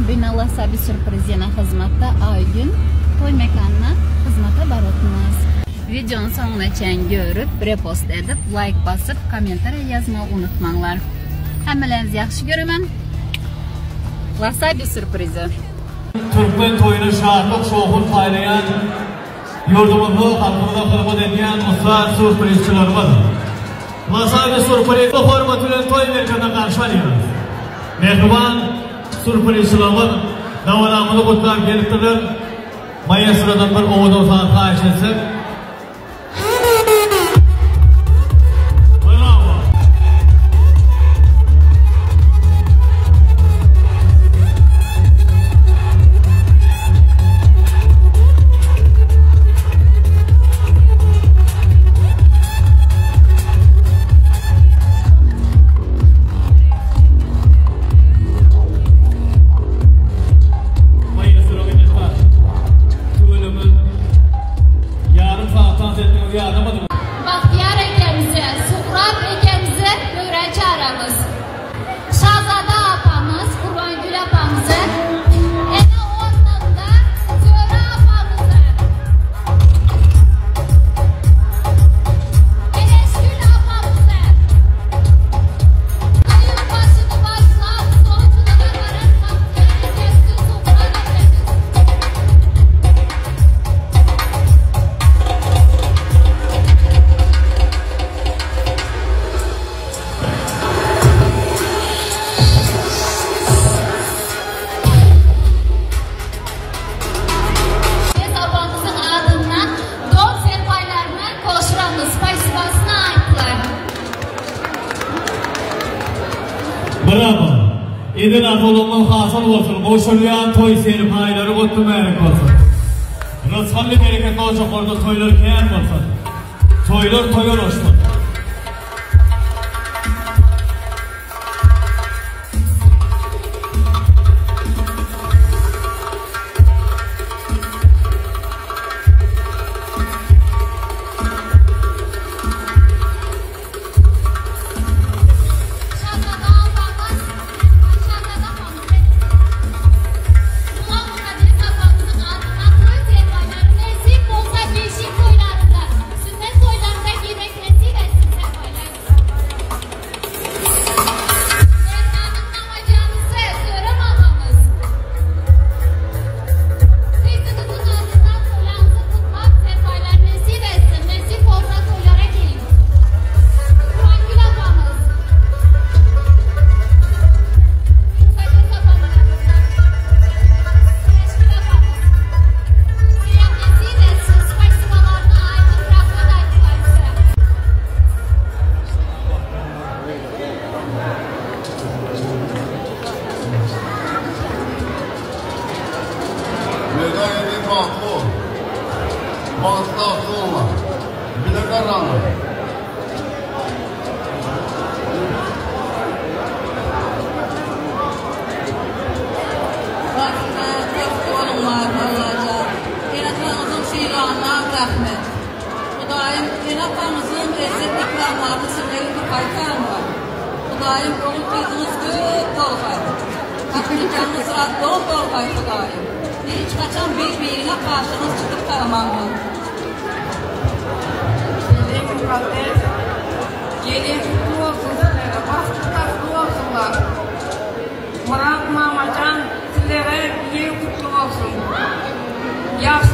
Bina Wasabi Sürpriz ýene hyzmatda Aýgün toý mekanyna hyzmata barypmyz. Wideony soňuna çen görüp, repost edip, laýk basyp, kommentariýa ýazmagy unutmaňlar. Hemmeleriňizi ýagşy göremen. Wasabi Sürprize. Türkmen toýuna şatlyk-şowhun paýlaýan, ýurdumyzda halkymyza hyzmat edýän ussat sýurprizçilerimiz Wasabi Sürpriz hormaty bilen toý merkezine garşy alýarys. Mähriban sýurprizçilerimiz dabaramyzy gutlap gelipdirler. Maestrodan bir owadan saz haýyş etsek. Bravo! Maestro minnetdar. Tüweleme. Ýarym sagat tans etdiňiz ýadamadyňyz. Bagtyýar ekemizi, Suhrap ekemizi höwrä çaramyz. Şazada apamyz, Gurbangül apamyzy, ene ornunda Zöhre apamyzy, Eneşgül apamyzy, Toýuň başyny başlap, soňunyna baran Bagtyýar ekemizi, Suhrap ekemiz. Biz obamyzyň adyndan don serpaýlaryny gowşuramyz. Spasibasyny aýtdylar. Bravo! Eden arzuwlaryňyz hasyl bolsun, gowşurylýan toý serpaýlary gutly mübärek bolsun! Rysgally bereketli ojaklarda toýlar kän bolsun! Toýlar toýa ulaşsyn! Şazada apamyz, Şazada hanym. Gulam Mukaddes apamyzyň adyndan toý serpaýlary nesip bolsa beşik toýlarynda, sünnet toýlarynda giymek nesip etsin serpaýlar. Merdanyň namajanysy Zöhre mamamyz. Gyzyňyzyň adyndan toýlaryňyzy gutlap serpaýlar nesip etsin, nesip bolsa toýlara geýin. Gurbangül apamyz. Mukaddes apamyz adyndan. Teşkil apamyz. Siýam nesip etsin, spasibalarny aýdyp, rahmet aýtdylar size. Merdan indi bagtly bol. Bagtly agtyk bolma. Bile garrama. Bagtly, bagtly boluňlar Allajan. Ene-ataňyzyň şiranyna rahmet. Hudaýym ene-ataňyzyň ezzet ikramlaryny sizlere gaýtarma. Hudaýym ogul gyzyňyz köp bolgaý. Hakykyjaňyz razdon bolgaý Hudaýym. Hiç haçan bir birine garşyňyz çykyp garamaňlar. Gelin mukaddes gelin gutly bolsun sizlere bagtly tagtly bolsunlar Myrat mamajan sizlere giýew gutly bolsun. Ýagşy.